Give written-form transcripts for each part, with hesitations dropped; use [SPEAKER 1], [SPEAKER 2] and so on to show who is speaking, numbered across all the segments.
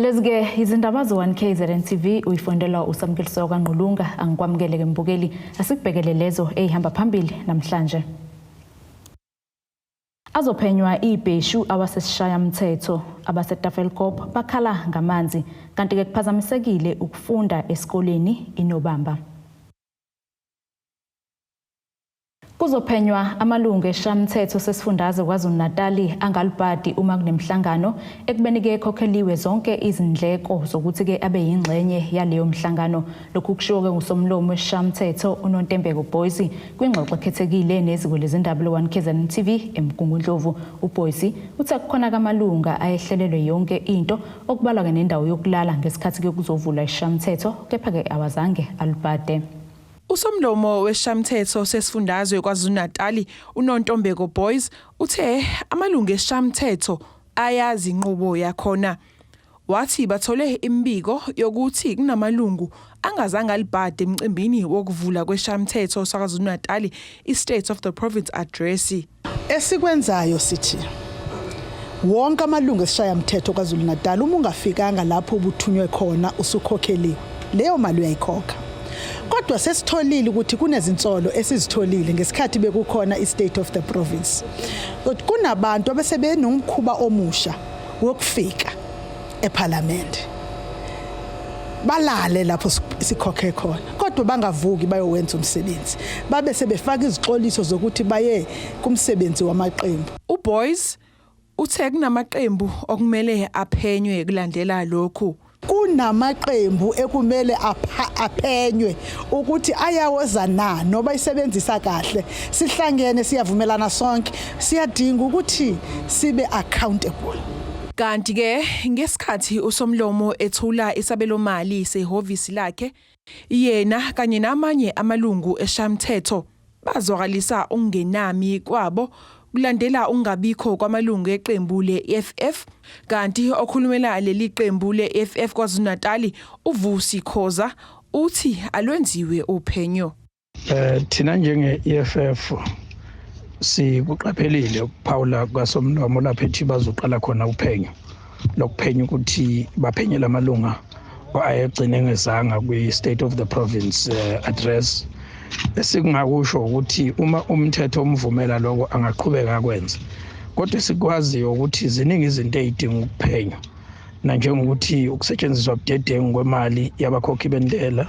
[SPEAKER 1] Lezi-ke izindaba ze-1 KZN TV uyifundelwa uSamukeliso kaNgqulunga. Angikwamukele-ke mbukeli, asikubhekele lezo ey'hamba phambili namhlanje. Azophenywa ibheshu awasesishayamthetho abaseTafelkop bakhala ngamanzi kanti-ke kuphazamisekile ukufunda esikoleni iNobamba. Kuzophenywa amalungu esishamthetho sesifundazwe KwaZulu-Natali angalubhadi uma kunemihlangano ekubeni-ke ekhokheliwe zonke izindleko zokuthi-ke abe yingxenye yaleyo mihlangano. Lokhu kushiwo-ke ngusomlomo wesishamthetho uNontembeko Boyce kwingxoxo ekhethekile neziko lezindaba le-1 KZN TV eMgungundlovu. UBoyce uthe kukhona kamalunga ayehlelelwe yonke into okubalwa-ke nendawo yokulala ngesikhathi-ke kuzovulwa isishamthetho kepha-ke awazange alubhade.
[SPEAKER 2] Usomlomo wesishamthetho sesifundazwe KwaZulu-Natali uNontombeko Boyce uthe amalungu esishamthetho ayazi inqubo yakhona. Wathi bathole imibiko yokuthi kunamalungu angazange alibhade emcimbini wokuvula kwesishamthetho saKwaZulu-Natali i-State of the Province Address.
[SPEAKER 3] Esikwenzayo sithi wonke amalungu esishayamthetho KwaZulu-Natal uma ungafikanga lapho ubuthunywe khona usukhokheliwe leyo mali uyayikhokha. Kodwa sesitholile ukuthi kunezinsolo esizitholile ngesikhathi bekukhona i-State of the Province. Kunabantu abesebenomkhuba omusha wokufika ePhalamende balale lapho sikhokhe khona kodwa bangavuki bayowenza umsebenzi babe sebefaka izixoliso zokuthi baye kumsebenzi wamaqembu.
[SPEAKER 2] UBoyce uthe kunamaqembu okumele aphenywe kulandela lokhu.
[SPEAKER 3] Kunamaqembu ekumele aphenywe ukuthi ayawoza na noba isebenzisa kahle. Sihlangene siyavumelana sonke, siyadinga ukuthi sibe accountable.
[SPEAKER 2] Kanti ke ngesikhathi usomlomo ethula isabelomali sehhovisi lakhe, yena kanye namanye amalungu eshamthetho bazwakalisa ukungenami kwabo kulandela ukungabikho kwamalungu eqembu le-EFF kanti okhulumela leli qembu le-EFF KwaZulu-Natali uVusi Khoza uthi alwenziwe uphenyo.
[SPEAKER 4] Thina njenge-EFF sikuqaphelile ukuphawula kwasomlomo lapho ethi bazoqala khona uphenyo lokuphenya ukuthi baphenye lamalunga ayegcine engezanga kwi-State of the Province Address. Esingakusho ukuthi uma umthetho umvumela lokho angaqhubeka akwenze, kodwa sikwaziyo ukuthi ziningi izinto ey'dinga ukuphenywa, nanjengokuthi ukusetshenziswa budedengu kwemali yabakhokhi bentela,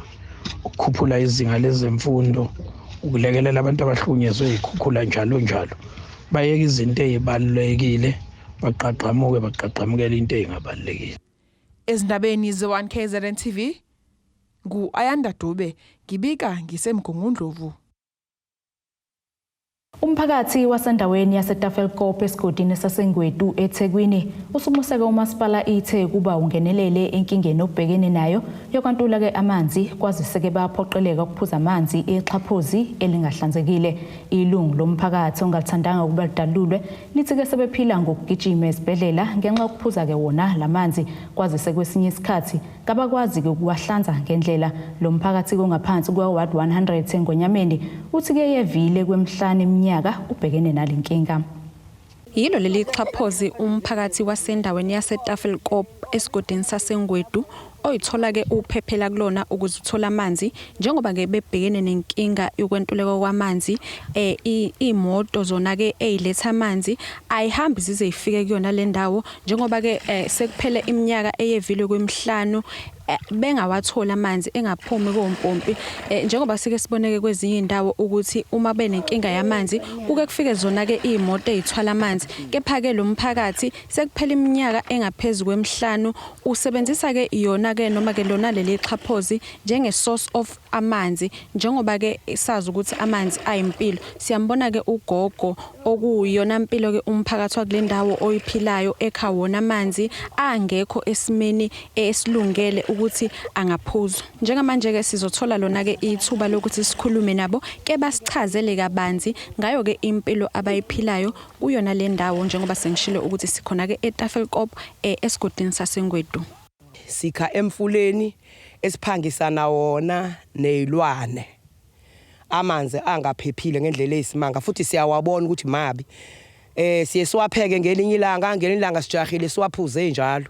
[SPEAKER 4] ukukhuphula izinga lezemfundo, ukulekelela abantu abahlukunyezwe yikhukhula, njalo njalo. Bayeke izinto ey'balulekile baqaqamuke baqaqamukele into ey'ngabalulekile.
[SPEAKER 2] Ezindabeni ze-1 KZN TV ngu-Ayanda Dube ngibika ngiseMgungundlovu.
[SPEAKER 1] Umphakathi wasendaweni yaseTafelkop esigodini saseNgwetu eThekwini usunxuseke umasipala ithe kuba ungenelele enkingeni obhekene nayo yokwantula-ke amanzi kwazise-ke baphoqeleka ukuphuza amanzi exhaphozi elingahlanzekile. Ilungu lomphakathi ongalithandanga ukuba lidalulwe lithi-ke sebephila ngokugijima esibhedlela ngenxa yokuphuza-ke wona lamanzi kwazise kwesinye isikhathi kabakwazi-ke ukuwahlanza ngendlela. Lo mphakathi kongaphansi kwa-Ward 100 eNgonyameni uthi-ke yevile kwemihlanu iminyaka ubhekene nale nkinga.
[SPEAKER 5] Yilo leli xhaphozi umphakathi wasendaweni yaseTafelkop esigodini saseNgwedu oyithola-ke uphephela kulona ukuze uthole amanzi njengoba-ke bebhekene nenkinga yokwentuleka kwamanzi. Iy'moto zona-ke ey'letha amanzi ayihambi zize ifike kuyona le ndawo njengoba-ke sekuphele iminyaka eyevile kwemihlanu bengawatholi amanzi engaphumi kompompi, njengoba sike siboneke kwezinye indawo ukuthi uma benenkinga yamanzi kuke kufike zona ke imoto ezithwala amanzi. Kepha ke lo mphakathi sekuphela iminyaka engaphezulu kwemihlanu usebenzisa ke yona ke noma ke lona leli xhaphozi njenge source of amanzi, njengoba ke sazi ukuthi amanzi ayimpilo. Siyambona ke ugogo okuyiyona mpilo ke umphakathi wakule ndawo oyiphilayo ekha wona amanzi angekho esimeni esilungele ukuthi angaphuzwa. Njengamanje ke sizothola lona ke ithuba lokuthi sikhulume nabo ke basichazele kabanzi ngayo ke impilo abayiphilayo kuyona le ndawo, njengoba sengishilo ukuthi sikhona ke eTafelkop esigodini saseNgwedu.
[SPEAKER 6] Sikha emfuleni esiphangisana wona nezilwane, amanzi angaphephile ngendlela eyisimanga, futhi siyawabona ukuthi mabi. Siye siwapheke ngelinye ilanga, ngelinye ilanga sijahile siwaphuze njalo.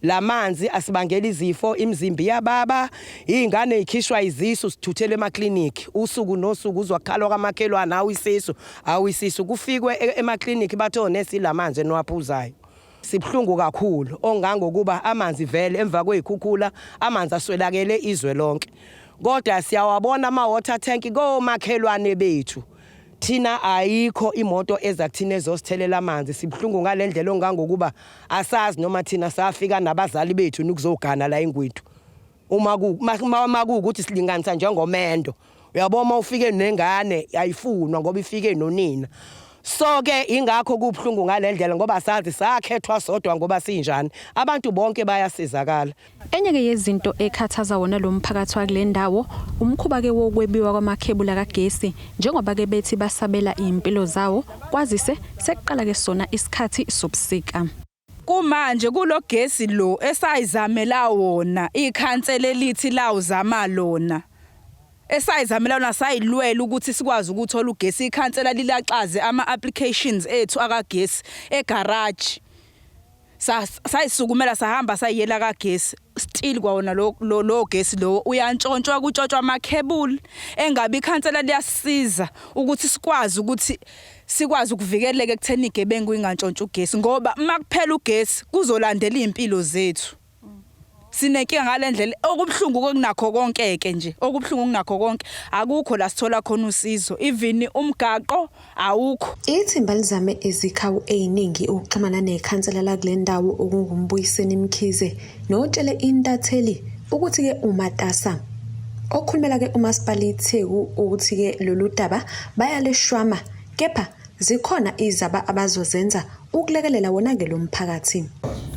[SPEAKER 6] Lamanzi asibangela izifo, imizimba iyababa, izingane zikhishwa izisu, sithuthele emakliniki usuku nosuku. Uzwa kukhalwa kwamakhelwane, awu isisu, awu isisu. Kufikwe emakliniki, bathi onesi lamanzi eniwaphuzayo. Sibuhlungu kakhulu ongangokuba amanzi vele emva kwezikhukhula amanzi aswelakele izwe lonke, kodwa siyawabona ama-water tank komakhelwane bethu. Thina ayikho imoto eza kuthina ezosithelela amanzi. Sibuhlungu ngale ndlela ongangokuba asazi noma thina safika nabazali bethu nikuzogana la eNgwethu. Uma kuwukuthi silinganisa njengomendo, uyabona, uma ufike nengane ayifunwa ngoba ifike nonina. So ke ingakho kubuhlungu ngale ndlela, ngoba sazi sakhethwa sodwa ngoba sinjani, abantu bonke bayasizakala.
[SPEAKER 5] Enye-ke yezinto ekhathaza wona lo mphakathi wakule ndawo umkhuba-ke wokwebiwa kwamakhebula kagesi, njengoba-ke bethi basabela iy'mpilo zawo, kwazise sekuqala-ke sona isikhathi sobusika.
[SPEAKER 7] Kumanje kulo gesi lo esayizamela wona, ikhansela elithi lawuzama lona, esayizamela wona, sayilwela ukuthi sikwazi ukuthola ugesi. Ikhansela lilaxaze ama-applications ethu akagesi egaraji. Sayisukumela, sahamba, sayiyela kagesi. Still kwawona lo gesi lo uyantshontshwa, kutshontshwa amakhebuli. Engabe ikhansela liyasisiza ukuthi sikwazi ukuthi sikwazi ukuvikeleka ekutheni igebengu ingantshontsha ugesi, ngoba uma kuphela ugesi kuzolandela iy'mpilo zethu. Sinenkinga ngale ndlela. Okubuhlungu kokunakho konke-ke nje, okubuhlungu kunakho konke, akukho la sithola khona usizo, even umgaqo awukho.
[SPEAKER 8] Ithimba lizame izikhawu ey'ningi ukuxhumana nekhansela lakule ndawo okunguMbuyiseni Mkhize, notshele intatheli ukuthi-ke umatasa. Okhulumela-ke umasipala iTheku ukuthi-ke lolu daba bayalishwama, kepha zikhona izaba abazozenza ukulekelela wona-ke lo mphakathi.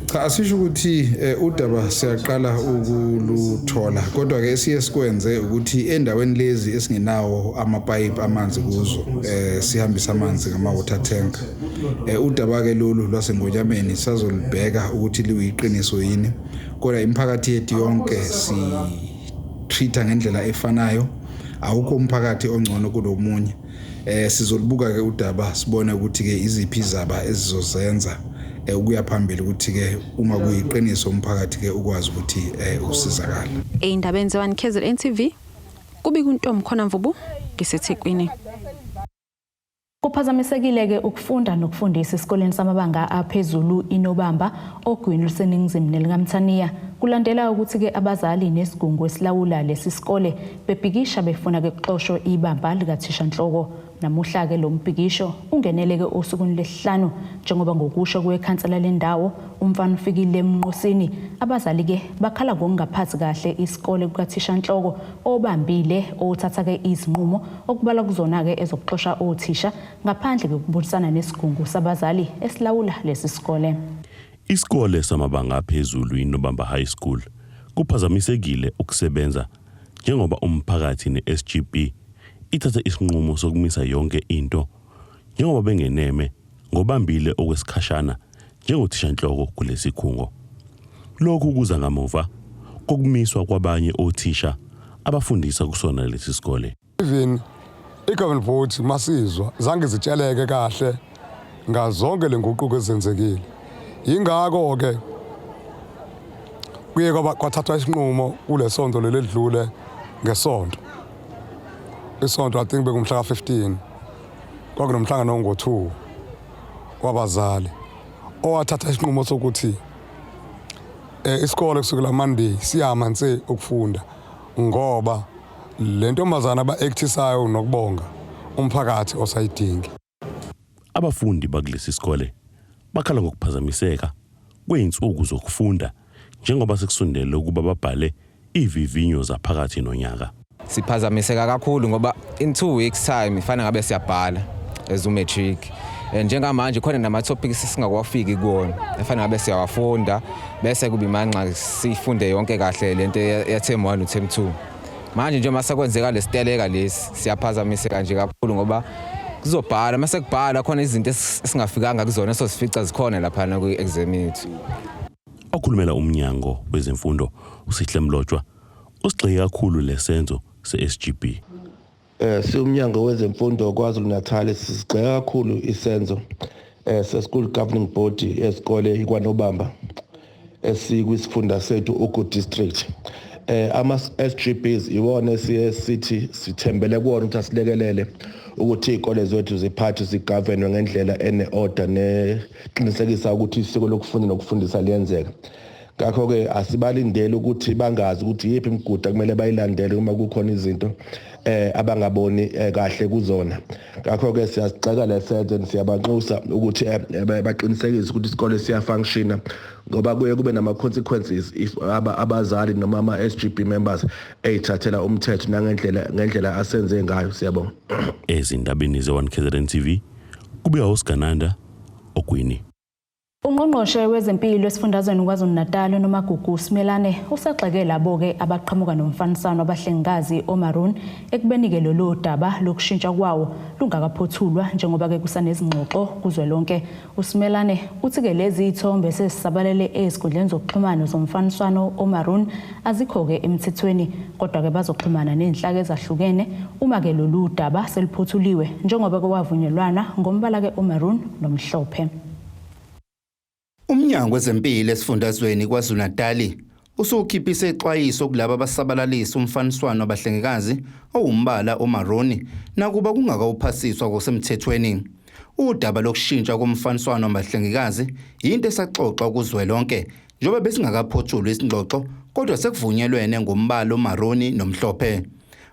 [SPEAKER 9] Cha, asisho ukuthi udaba siyaqala ukuluthola, kodwa ke esiye sikwenze ukuthi endaweni lezi esingenawo amapayipi amanzi kuzo, sihambisa amanzi ngama water tank. Udaba ke lolu lwaseNgonyameni sazolibheka ukuthi liyiqiniso yini, kodwa imiphakathi yethu yonke si treat ngendlela efanayo, awukho umphakathi ongcono kulomunye. Sizolibuka ke udaba, sibone ukuthi ke iziphi izaba ezizozenza ukuya phambili, ukuthi ke uma kuyiqiniso umphakathi ke ukwazi ukuthi usizakala.
[SPEAKER 5] Ey'ndabeni ze-1 KZN TV, kubika uNtombi khona Mvubu ngiseThekwini.
[SPEAKER 1] Kuphazamisekile-ke ukufunda nokufundisa esikoleni samabanga aphezulu iNobamba ogwini oluseningizimu nelikaMthaniya, kulandela ukuthi-ke abazali nesigungu esilawula lesi sikole bebhikisha befuna-ke kuxoshwe ibamba likathishanhloko. Namuhla-ke lo mbhikisho ungeneleke osukwini lwesihlanu, njengoba ngokusho kwekhansela lendawo umfana ufikile eMnqosini, abazali-ke bakhala ngokungaphathi kahle isikole kukathishanhloko obambile, othatha-ke izinqumo okubalwa kuzona-ke ezokuxosha othisha ngaphandle kokubonisana nesigungu sabazali esilawula lesi sikole.
[SPEAKER 10] Isikole samabanga aphezulu iNobamba High School kuphazamisekile ukusebenza njengoba umphakathi ne-SGB ithatha isinqumo sokumisa yonke into, njengoba bengeneme ngobambile okwesikhashana njengothishanhloko kulesikhungo. Lokhu kuza ngamuva kokumiswa kwabanye othisha abafundisa kusona lesi sikole.
[SPEAKER 11] Even i-governing board masizwa zange zitsheleke kahle ngazonke le nguquko ezenzekile. Yingakho ke kuye kwathathwa isinqumo kule sonto leli edlule ngesonto. Isonto, I think bekumhla ka-15, kwakunomhlangano ongo-2 wabazali owathatha isinqumo sokuthi isikole kusukela Monday siyama nse ukufunda, ngoba le ntombazana aba-actisayo nokubonga umphakathi osayidingi.
[SPEAKER 10] Abafundi bakulesi sikole bakhala ngokuphazamiseka kwey'nsuku zokufunda njengoba sekusondele ukuba babhale ivivinyo zaphakathi nonyaka.
[SPEAKER 12] Siphazamiseka kakhulu ngoba in 2 weeks time ifana ngabe siyabhala as umatric. Njengamanje khona nama-topics esingakwafiki kuwona efana ngabe siyawafunda, bese kuba imanxa sifunde yonke kahle lento ya-term 1 u-term 2. Manje njengoba sekwenzeka lesiteleka lesi, siyaphazamiseka nje kakhulu ngoba kuzobhala, mase kubhala khona izinto esingafikanga kuzona esosifica zikhona laphana kwi-exam yethu.
[SPEAKER 10] Okhulumela umnyango wezemfundo uSihle Mlotshwa usigxeke kakhulu lesenzo se-SGB.
[SPEAKER 13] Siwumnyango wezemfundo KwaZulu Natal sigxeka kakhulu isenzo se school governing body esikole iKwaNobamba. Esikwisifunda sethu Ugu District, ama SGBs iwona esiye sithi sithembele kuwona ukuthi asilekelele ukuthi izikole zethu ziphathwe, zigovernwe ngendlela ene-order neqinisekisa ukuthi isiko lokufunda nokufundisa liyenzeka. Ngakho-ke asibalindeli ukuthi bangazi ukuthi yiphi imigudu akumele bayilandele uma kukhona izinto abangaboni kahle kuzona. Ngakho-ke siyasigxeka lesenzo, siyabanxusa ukuthi baqinisekise ukuthi isikole siyafunctiona, ngoba kuye kube nama-consequences if abazali noma ama-SGB members eyithathela umthetho nangendlela ngendlela asenze ngayo. Siyabonga.
[SPEAKER 10] Ezindabeni ze-1 KZN TV, kubika uSigananda Ogwini.
[SPEAKER 1] Ungqongqoshe wezempilo esifundazweni KwaZulu-Natal uNomagugu Simelane usagxeke labo-ke abaqhamuka nomfaniswano abahlengikazi omaroon, ekubeni-ke lolu daba lokushintsha kwawo lungakaphothulwa njengoba-ke kusanezingxoxo kuzwelonke. USimelane uthi-ke lezi iy'thombe sezisabalele ezinkundleni zokuxhumana zomfaniswano omaroon azikho-ke emthethweni, kodwa-ke bazoxhumana ney'nhlaka ezahlukene uma-ke lolu daba seluphothuliwe, njengoba kwavunyelwana ngombala-ke omaroon nomhlophe.
[SPEAKER 14] Umnyango wezempilo esifundazweni KwaZulu-Natali usukhiphe ixwayiso kulabo abasabalalisa umfaniswano wabahlengikazi owumbala omaroni nakuba kungakawuphasiswa ngokusemthethweni. Udaba lokushintsha komfaniswano wabahlengikazi yinto esaxoxwa kuzwelonke njengoba besingakaphothulwa isingxoxo, kodwa sekuvunyelwene ngombala omaroni nomhlophe.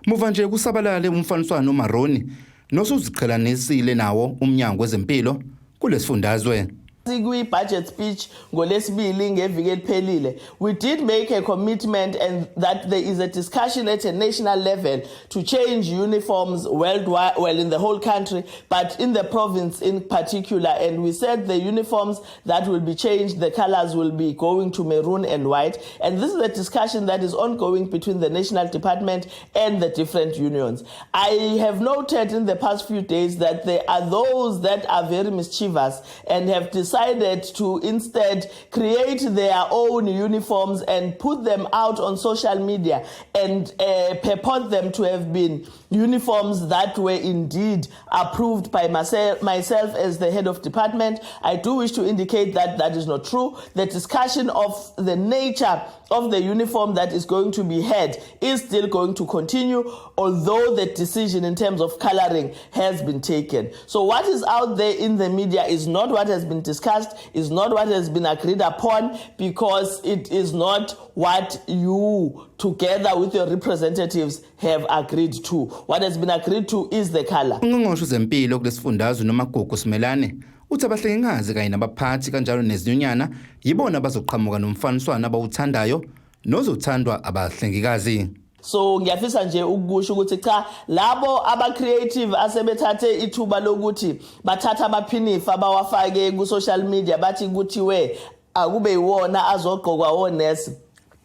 [SPEAKER 14] Muva nje kusabalale umfaniswano omaroni nosuziqhelanisile nawo umnyango wezempilo kulesifundazwe.
[SPEAKER 15] Kwi-budget speech ngolesibili ngeviki eliphelile, we did make a commitment and that there is a discussion at a national level to change uniforms worldwide, well, in the whole country, but in the province in particular, and we said the uniforms that will be changed, the colors will be going to maroon and white. And this is a discussion that is ongoing between the national department and the different unions. I have noted in the past few days that there are those that are very mischievous and have decided to instead create their own uniforms and put them out on social media and purport them to have been uniforms that were indeed approved by myself as the head of department. I do wish to indicate that that is not true. The discussion of the nature of the uniform that is going to be had is still going to continue, although the decision in terms of coloring has been taken. So what is out there in the media is not what has been discussed, is not what has been agreed upon, because it is not what you, together with your representatives, have agreed to. What has been agreed to is the color.
[SPEAKER 14] Ungqongqoshe wezempilo kulesifundazwe Nomagugu Simelane uthi abahlengikazi kanye nabaphathi kanjalo nezinyunyana yibona abazoqhamuka nomfaniswano abawuthandayo nozothandwa abahlengikazi.
[SPEAKER 15] So ngiyafisa nje ukusho ukuthi cha, labo aba creative asebethathe ithuba lokuthi bathatha amaphinifa bawafake ku social media, bathi kuthiwe akube iwona azogqokwa onesi,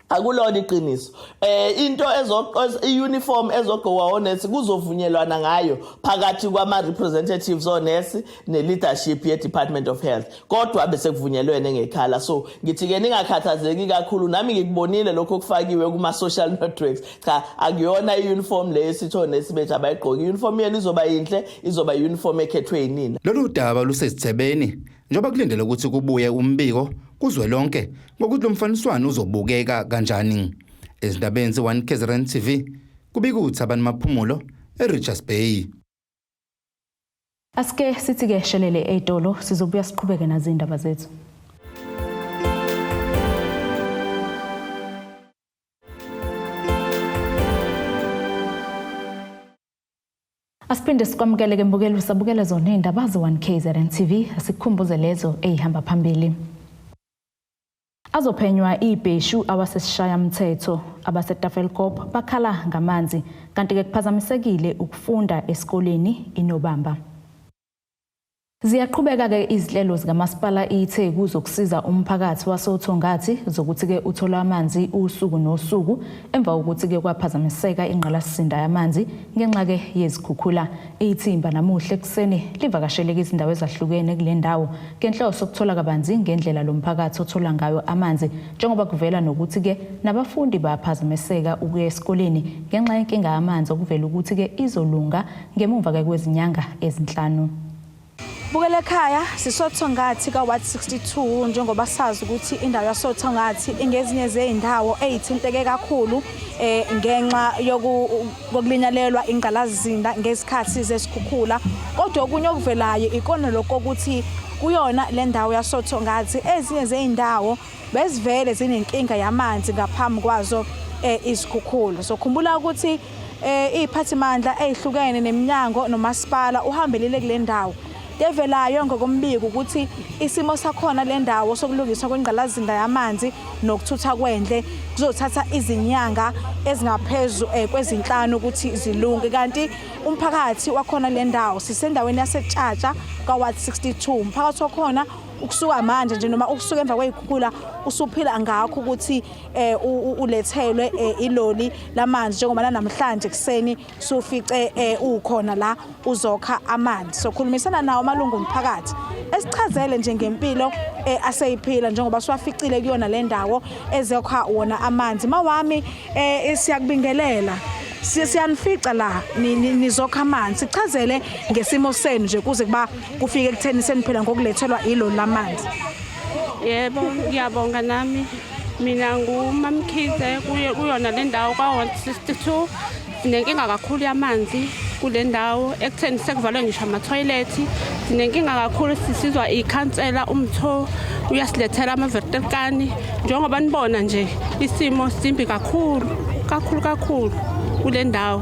[SPEAKER 15] akulona iqiniso. Into ezo iuniform ezogqokwa onesi kuzovunyelwana ngayo phakathi kwama representatives onesi ne leadership ye Department of Health, kodwa bese kuvunyelwene ngecolour. So ngithi ke ningakhathazeki kakhulu. Nami ngikubonile lokho okufakiwe kuma social networks. Cha, akuyona iuniform leyo esithi onesi bethu abayigqoki. Iuniform yenu izoba yinhle, izoba uniform ekhethwe yinina.
[SPEAKER 14] Lolu daba lusesithebeni njengoba kulindele ukuthi kubuye umbiko kuzwelonke ngokuthi lo mfaniswano uzobukeka kanjani. Ezindabeni ze-1 KZN TV, kubika uThabani Maphumulo eRichards Bay.
[SPEAKER 1] Asike sithi-ke shelele ey'tolo, sizobuya siqhubeke nazo iy'ndaba zethu. Asiphinde sikwamukele ke mbukeli, usabukela zona iy'ndaba ze-1 KZN TV. Asikukhumbuze lezo ey'hamba phambili. Azophenywa ibheshu awasesishayamthetho abaseTafelkop bakhala ngamanzi, kanti-ke kuphazamisekile ukufunda esikoleni iNobamba. Ziyaqhubeka-ke izinhlelo zikamasipala iTheku zokusiza umphakathi wasoThongathi zokuthi-ke uthole amanzi usuku nosuku emva kokuthi-ke kwaphazamiseka ingqalasizinda yamanzi ngenxa-ke yezikhukhula. Ithimba namuhla ekuseni livakasheleke izindawo ezahlukene kule ndawo ngenhloso yokuthola kabanzi ngendlela lo mphakathi othola ngayo amanzi, njengoba kuvela nokuthi-ke nabafundi bayaphazamiseka ukuya esikoleni ngenxa yenkinga yamanzi okuvela ukuthi-ke izolunga ngemumva-ke kwezinyanga ezinhlanu.
[SPEAKER 7] Bukele ekhaya, sisoThongathi ka-Ward 62, njengoba sazi ukuthi indawo yasoThongathi ingezinye zey'ndawo ey'thinteke kakhulu ngenxa yokulinyalelwa ingqalasizinda ngezikhathi zesikhukhula. Kodwa okunye okuvelayo ikona lokho ukuthi kuyona le ndawo yasoThongathi ezinye zey'ndawo bezivele zinenkinga yamanzi ngaphambi kwazo izikhukhula. So khumbula ukuthi iy'phathimandla ey'hlukene neminyango nomasipala uhambelile kule ndawo. Develayo ngokombiko ukuthi isimo sakhona le ndawo sokulungiswa kwengqalasizinda yamanzi nokuthutha kwendle kuzothatha izinyanga ezingaphezu kwezinhlanu ukuthi zilunge, kanti umphakathi wakhona le ndawo, sisendaweni yaseTshatsha ka-Ward 62, umphakathi wakhona ukusuka manje nje noma ukusuka emva kwey'khukhula usuphila ngakho ukuthi ulethelwe iloli lamanzi, njengoba namhlanje kuseni sufice ukhona la uzokha amanzi. So khulumisana nawo amalungu omphakathi esichazele nje ngempilo aseyiphila njengoba siwaficile kuyona le ndawo ezokha wona amanzi. Mawami, siyakubingelela, siyanifica la nizokha amanzi. Sichazele ngesimo senu nje kuze kuba kufike ekutheni seniphila ngokulethelwa iloli lamanzi.
[SPEAKER 16] Yebo, ngiyabonga nami. Mina nguMamkhize kuyona le ndawo ka-162. Sinenkinga kakhulu yamanzi kule ndawo, ekutheni sekuvalwe ngisho amathoyilethi. Sinenkinga kakhulu, sisizwa ikhansela umtho uyasilethela amavertelkani. Njengoba nibona nje isimo simbi kakhulu kakhulu kakhulu kule ndawo.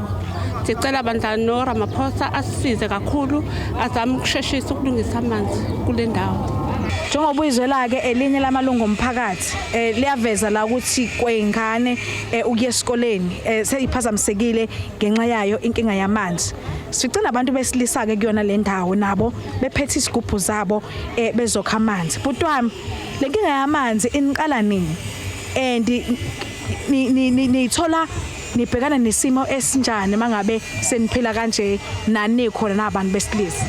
[SPEAKER 16] Sicela bandla noRamaphosa asisize kakhulu, azame ukusheshisa ukulungisa amanzi kule ndawo.
[SPEAKER 7] Njengoba uyizwela-ke elinye lamalungu omphakathi liyaveza la ukuthi kwey'ngane ukuya esikoleni seyiphazamisekile ngenxa yayo inkinga yamanzi. Sifice nabantu besilisa-ke kuyona le ndawo, nabo bephethe isigubhu zabo bezokha amanzi. Bhuti wami, le nkinga yamanzi iniqala nini and niyithola nibhekana nesimo esinjani mangabe seniphila kanje nani khona nabantu besilisa?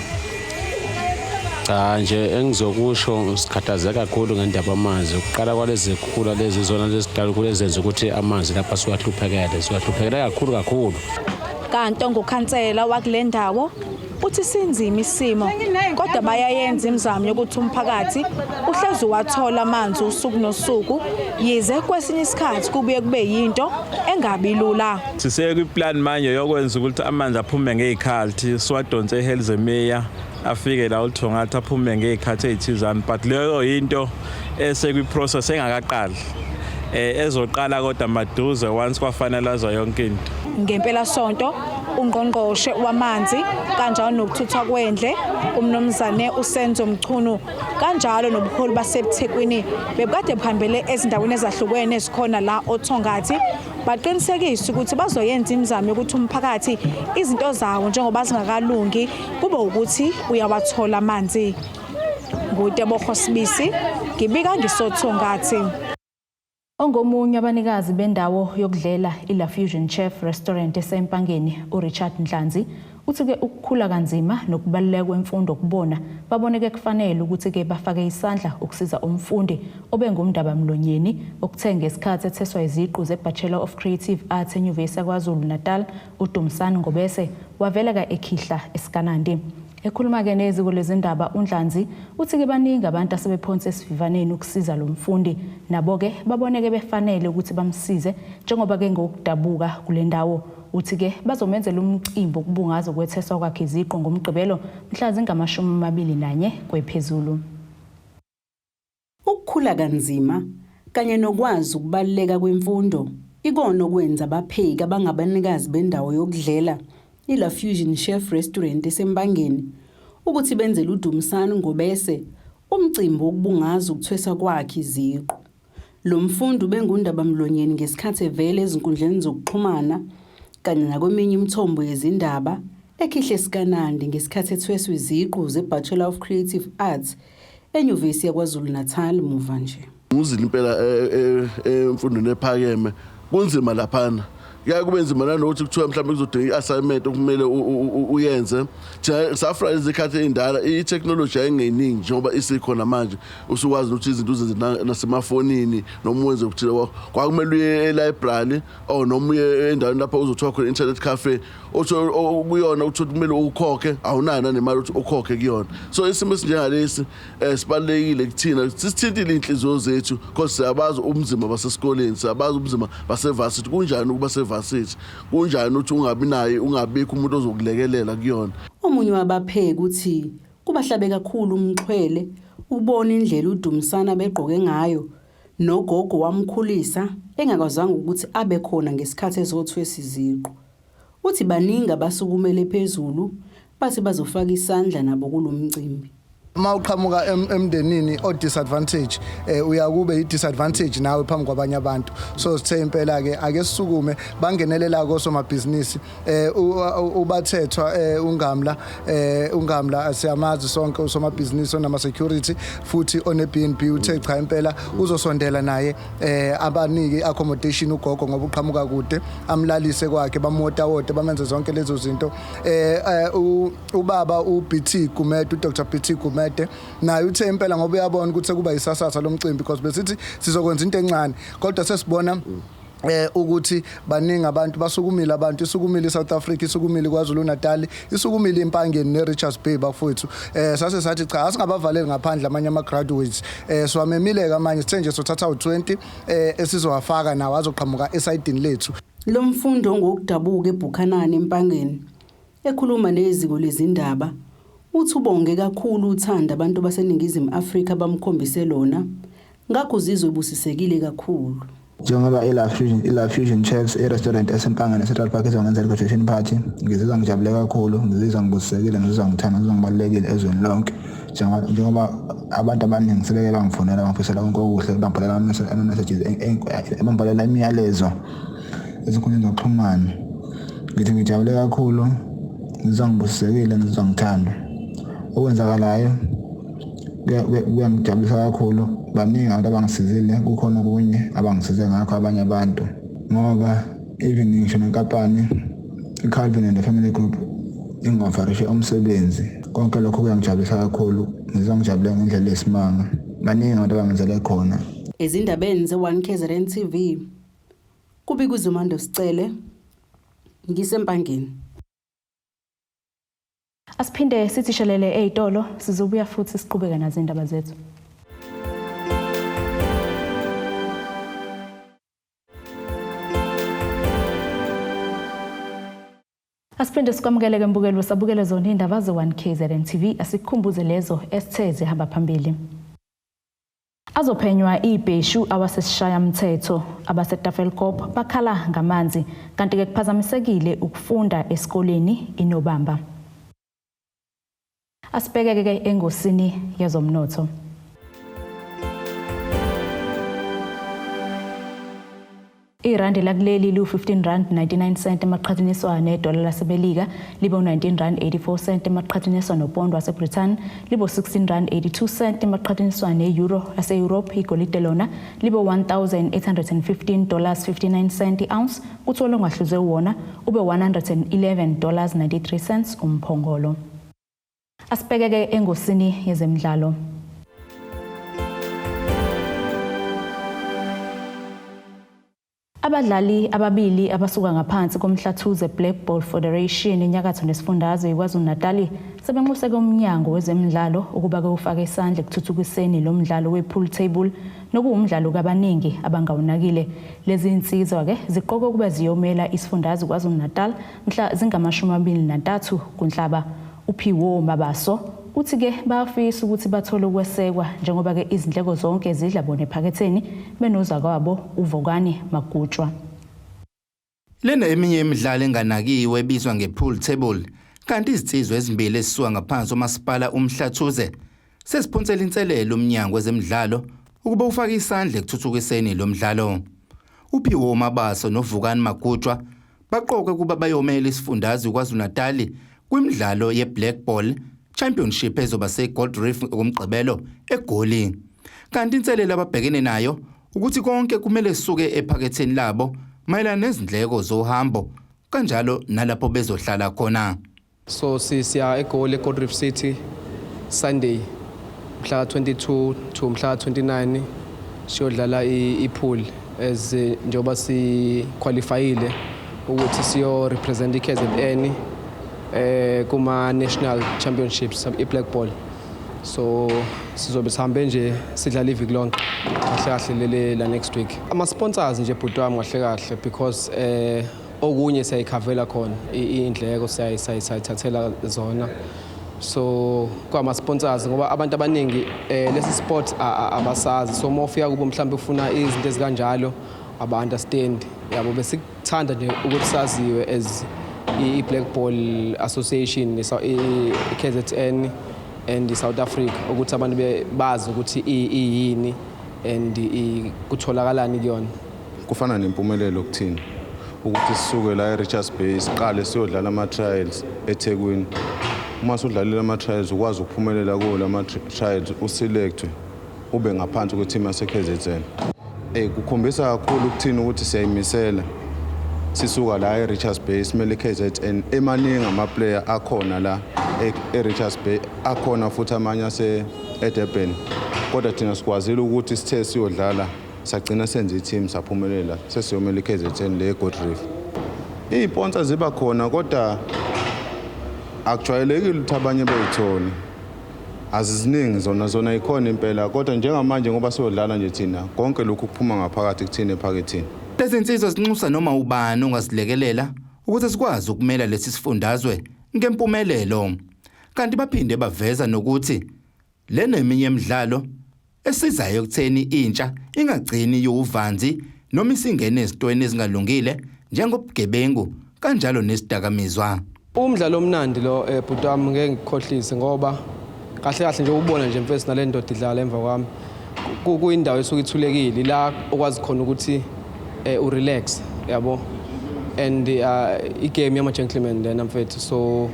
[SPEAKER 17] Cha nje, engizokusho, sikhathazeka kakhulu ngendaba amanzi. Ukuqala kwalezi zikhukhula lezi zona lezidala ukuthi ezenza ukuthi amanzi lapha siwahluphekele, siwahluphekele kakhulu kakhulu.
[SPEAKER 7] Kanti ongukhansela wakule ndawo uthi sinzima isimo, kodwa bayayenza imizamo yokuthi umphakathi uhlezi wathola amanzi usuku nosuku, yize kwesinye isikhathi kubuye kube yinto engabi lula.
[SPEAKER 18] Sisekwi-plan manje yokwenza ukuthi amanzi aphume ngey'khathi, siwadonse eHazelmere afike la uThongathi, aphume ngey'khathi ey'thizana, but leyo yinto esekwi-process engakaqali, ezoqala kodwa maduze once kwafinalizwa yonke into.
[SPEAKER 7] Ngempela sonto ungqongqoshe wamanzi kanjalo nokuthuthwa kwendle umnumzane uSenzo Mchunu kanjalo nobuholi basebuthekwini bebukade buhambele ezindaweni ezahlukene ezikhona la oThongathi, baqinisekisa ukuthi bazoyenza imizamo yokuthi umphakathi izinto zawo njengoba zingakalungi kube ukuthi uyawathola amanzi. NguTebogo Sibisi, ngibika ngisoThongathi.
[SPEAKER 1] Ongomunye abanikazi bendawo yokudlela iLa Fusion Chef Restaurant eseMpangeni, uRichard Nhlanzi, uthi-ke ukukhula kanzima nokubaluleka kwemfundo kubona baboneke kufanele ukuthi-ke bafake isandla ukusiza umfundi obengumndaba mlonyeni okuthe ngesikhathi etheswa iziqu ze-Bachelor of Creative Arts eNyuvesi yaKwaZulu Natal, uDumsani Ngobese, waveleka ekhihla esikanandi. Ekhuluma-ke neziko lezindaba, uNdlanzi uthi-ke baningi abantu asebephonse esivivaneni ukusiza lo mfundi, nabo-ke baboneke befanele ukuthi bamsize njengoba-ke ngokudabuka kule ndawo. Uthi-ke bazomenzela umcimbi wokubungaza ukwetheswa kwakhe iziqu ngoMgqibelo mhla zingama-21 kwephezulu.
[SPEAKER 19] Ukukhula kanzima kanye nokwazi ukubaluleka kwemfundo ikona okwenza abapheki abangabanikazi bendawo yokudlela iLa Fusion Chef Restaurant eseMpangeni ukuthi benzele uDumsani Ngobese umcimbi wokubungaza ukuthweswa kwakhe iziqu. Lo mfundi ubengundaba mlonyeni ngesikhathi evele ezinkundleni zokuxhumana kanye nakweminye imithombo yezindaba ekhihle sikanandi ngesikhathi ethweswa iziqu ze-Bachelor of Creative Arts eNyuvesi yaKwaZulu Natal muva nje.
[SPEAKER 13] Nguzile impela emfundweni ephakeme, kunzima laphana.
[SPEAKER 20] Kuyaye kube nzima nanokuthi kuthiwa mhlawumbe kuzodinga i-assignment okumele uyenze. Thina safra izikhathi ey'ndala, i-technology yayingeningi njengoba isikhona manje, usukwazi ukuthi izinto uzenze nasemafonini noma wenze okuthile kwakho. Kwakumele uye e-library or noma uye endaweni lapho uzothola khona i-internet cafe, othi kuyona uthi kumele ukhokhe, awunayo nanemali ukuthi ukhokhe kuyona. So isimo esinjengalesi sibalulekile kuthina, sisithintile iy'nhliziyo zethu, because siyabazi ubunzima basesikoleni, siyabazi ubunzima basevasithi. Kunjani ukuba sevasithi? Kunjani ukuthi ungabi naye, ungabikho umuntu ozokulekelela kuyona?
[SPEAKER 19] Omunye wabapheki uthi kubahlabe kakhulu umxhwele ukubona indlela uDumsana begqoke ngayo nogogo wamkhulisa engakwazanga ukuthi abe khona ngesikhathi ezothwesa iziqu. Uthi baningi abasukumele phezulu bathi bazofaka isandla nabo kulo mcimbi.
[SPEAKER 21] Uma uqhamuka emndenini o disadvantage, uyakube i disadvantage nawe phambi kwabanye abantu. So sithe impela ke ake sisukume, bangenelela kosomabhizinisi, ubathethwa uNgamla, uNgamla siyamazi sonke, usomabhizinisi onama security futhi one B&B. Uthe cha, impela uzosondela naye, abanike accommodation ugogo ngoba uqhamuka kude, amlalise kwakhe, bamuwotawote, bamenze zonke lezo zinto. Ubaba uBT Gumede, uDr BT Gumede, naye uthe impela ngoba uyabona ukuthi sekuba isasasa lomcimbi, because besithi sizokwenza into encane, kodwa sesibona ukuthi baningi abantu basukumile, abantu isukumile iSouth Africa, isukumile KwaZulu Natal, isukumile iMpangeni neRichards Bay bafowethu. Sase sathi cha, asingabavaleli ngaphandle amanye ama graduates. Siwamemile amanye, sithe nje sothatha u20 esizowafaka nawo azoqhamuka esayidini lethu.
[SPEAKER 19] Lo mfundi ongokudabuka eBuchanan eMpangeni, ekhuluma neziko lezindaba, uthi ubonge kakhulu uthando abantu baseNingizimu Afrika bamkhombise lona, ngakho uzizwe ebusisekile kakhulu.
[SPEAKER 22] Njengoba i-La Fusion Chefs, i-restaurant eseMpangeni Central Park, izongenzela i-graduation party, ngizizwa ngijabule kakhulu, ngizizwa ngibusisekile, ngizizwa ngithanda, ngizizwa ngibalulekile ezweni lonke, njengoba abantu abaningi sebeke bangifonela, bangifisela konke okuhle, bangibhalela ama-messages, bangibhalela imiyalezo ezinkundleni zokuxhumana. Ngithi ngijabule kakhulu, ngizizwa ngibusisekile, ngizizwa ngithandwa. Okwenzakalayo kuyangijabulisa kakhulu. Baningi abantu abangisizile, kukhona okunye abangisize ngakho abanye abantu, ngoba even ngisho nenkampani i-Calvin and the Family Group ingi-offerishe umsebenzi. Konke lokho kuyangijabulisa kakhulu, ngizizwa ngijabule ngendlela eyisimanga. Baningi abantu abangenzele khona.
[SPEAKER 19] Ezindabeni ze-1 KZN TV, kubika uZumando Sicele, ngiseMpangeni.
[SPEAKER 1] Asiphinde sithi shelele ey'tolo, sizobuya futhi siqhubeke nazo indaba zethu. Asiphinde sikwamukele ke mbukelo, sabukele zona iy'ndaba ze-1 KZN TV. Asikukhumbuze lezo esithe zihamba phambili. Azophenywa ibheshu awasesishayamthetho, abaseTafelkop bakhala ngamanzi, kanti-ke kuphazamisekile ukufunda esikoleni iNobamba. Asibhekeke-ke engosini yezomnotho. Irandi lakuleli liwu-15 rand 99 cent emaqhathaniswa nedola laseMelika, libe u-19 rand 84 cent emaqhathaniswa nopondo waseBritain, libe u-16 rand 82 cent emaqhathaniswa ne-euro lase-Europe. Igolide lona libe $1815 59 cent i-ounce, kuthi olongahluzwe wona ube $111 93 cents umphongolo. Asibhekeke engosini yezemidlalo. Abadlali ababili abasuka ngaphansi koMhlathuze Black Ball Federation enyakatho nesifundazwe iKwaZulu-Natal sebenxuseke umnyango wezemidlalo ukuba ke ufake isandla ekuthuthukiseni lo mdlalo we-pool table, nokuwumdlalo kabaningi abangawunakile. Lezi insizwa ke ziqokwe ukuba ziyomela isifundazwe KwaZulu-Natal mhla zingama-23 kuNhlaba. Uphiwo Mabaso uthi ke bayafisa ukuthi bathole ukwesekwa, njengoba ke izindleko zonke zidla bona ephaketheni, benozakwabo uVokani Magutshwa.
[SPEAKER 14] Lena eminye imidlalo enganakiwe ebizwa nge-pool table, kanti izinsizwa ezimbili ezisuka ngaphansi omasipala uMhlathuze sesiphonsela inselelo umnyango wezemidlalo ukuba ufake isandla ekuthuthukiseni lo mdlalo. Uphiwo Mabaso noVukani Magutshwa baqokwe ukuba bayomela isifundazwe KwaZulu-Natal kwimidlalo ye-Black Ball Championship ezoba se-Gold Reef ngoMgqibelo eGoli. Kanti inselelo ababhekene nayo ukuthi konke kumele suke ephaketheni labo mayelana nezindleko zohambo kanjalo nalapho bezohlala khona.
[SPEAKER 3] So siya eGoli, eGold Reef City, Sunday mhla 22 to mhla 29 siyodlala i-pool as njengoba si-qualifyile ukuthi siyo represent i-KZN kuma national championships i-black ball. So sizobe sihambe nje sidlala iviki lonke kahle kahle lele la next week. Ama sponsors nje bhuti wami kahle kahle because okunye siyayikhavela khona iy'ndleko siyayithathela zona. So kwama sponsors ngoba abantu abaningi lesi sport abasazi, so uma ufika kubo mhlawumbe ufuna izinto ezikanjalo aba understand yabo. Besikuthanda nje ukuthi saziwe as i-Black Ball Association i-KZN and i-South Africa ukuthi abantu bazi ukuthi iyini and kutholakalani kuyona.
[SPEAKER 4] Kufana nempumelelo kuthina ukuthi sisuke la e-Richards Bay siqale siyodlala ama-trials eThekwini. Uma sudlalile ama-trials ukwazi ukuphumelela kuwo lama-trials uselectwe ube ngaphansi kwe-team yase-KZN. Kukhombisa kakhulu ukuthina ukuthi siyayimisela sisuka la e-Richards Bay simele i-KZN. Emaningi ama-player akhona la e-Richards Bay, akhona futhi amanye ase-Durban, kodwa thina sikwazile ukuthi sithe siyodlala sagcina senze i-team saphumelela sesiyomela i-KZN le eGold Reef. Iy'sponsa ziba khona kodwa akujwayelekile ukuthi abanye beyithole, aziziningi zona ikhona impela, kodwa njengamanje ngoba siyodlala nje thina konke lokhu kuphuma ngaphakathi kuthina ephakethini.
[SPEAKER 14] Lezi nsizwa zinxusa noma ubani ongasilekelela ukuthi sikwazi ukumela lesi sifundazwe ngempumelelo. Kanti baphinde baveza nokuthi lena eminye imidlalo esizayo ekutheni intsha ingagcini yowuvanzi noma isingene ezintweni ezingalungile njengobugebengu kanjalo nesidakamizwa.
[SPEAKER 3] Umdlalo omnandi lo bhuti wami ngeke ngikukhohlise ngoba kahle kahle nje ubona nje mfethu nale ndoda idlala emva kwami kuyindawo esuke ithulekile la okwazi khona ukuthi urelax yabo, and igame yama gentlemen lena mfethu, so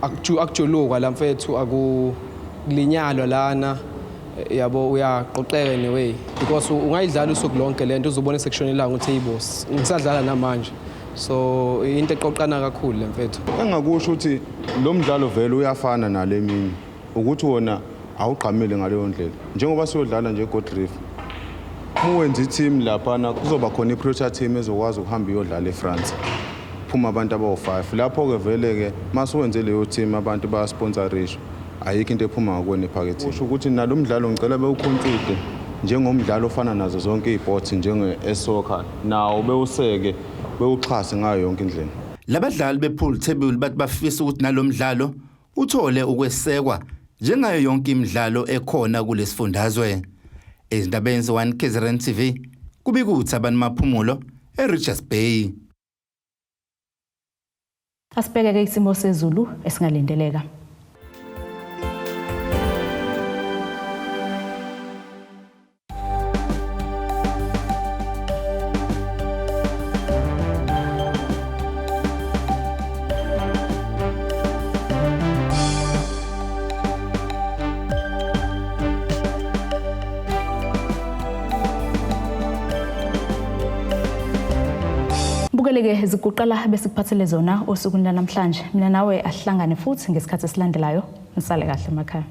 [SPEAKER 3] akujuluka la mfethu, akulinyalwa lana yabo, uyaqoqeka anyway because ungayidlala usuku lonke lento uzobona sekushonela ukuthi hey boss ngisadlala namanje. So into eqoqana kakhulu le mfethu.
[SPEAKER 4] Engakusho ukuthi lo mdlalo vele uyafana nale minye ukuthi wona awugqamile ngaleyo ndlela. Njengoba siyodlala nje eGold Reef, uma wenza i-team laphana kuzoba khona i-pressure team ezokwazi ukuhamba iyodlala eFrance, phuma abantu abawu-5 lapho-ke vele-ke masuwenze leyo team abantu bayasponsorisha, ayikho into ephuma ngakuwena ephakethini. Kusho ukuthi nalo mdlalo ngicela bewuconsider njengomdlalo ofana nazo zonke iy'sports njenge-soccer, nawo bewuseke bewuxhase ngayo yonke indlela.
[SPEAKER 14] Labadlali bepool table bathi bafisa ukuthi nalomdlalo uthole ukwesekwa njengayo yonke imidlalo ekhona kulesifundazwe. Ezindabeni ze-1 KZN TV kubika uThabani Maphumulo eRichards Bay.
[SPEAKER 1] Asibheke-ke isimo sezulu esingalindeleka. Bukeleke ziguqala besikuphathele zona osukwini lanamhlanje. Mina nawe ahlangane futhi ngesikhathi esilandelayo. Nisale kahle emakhaya.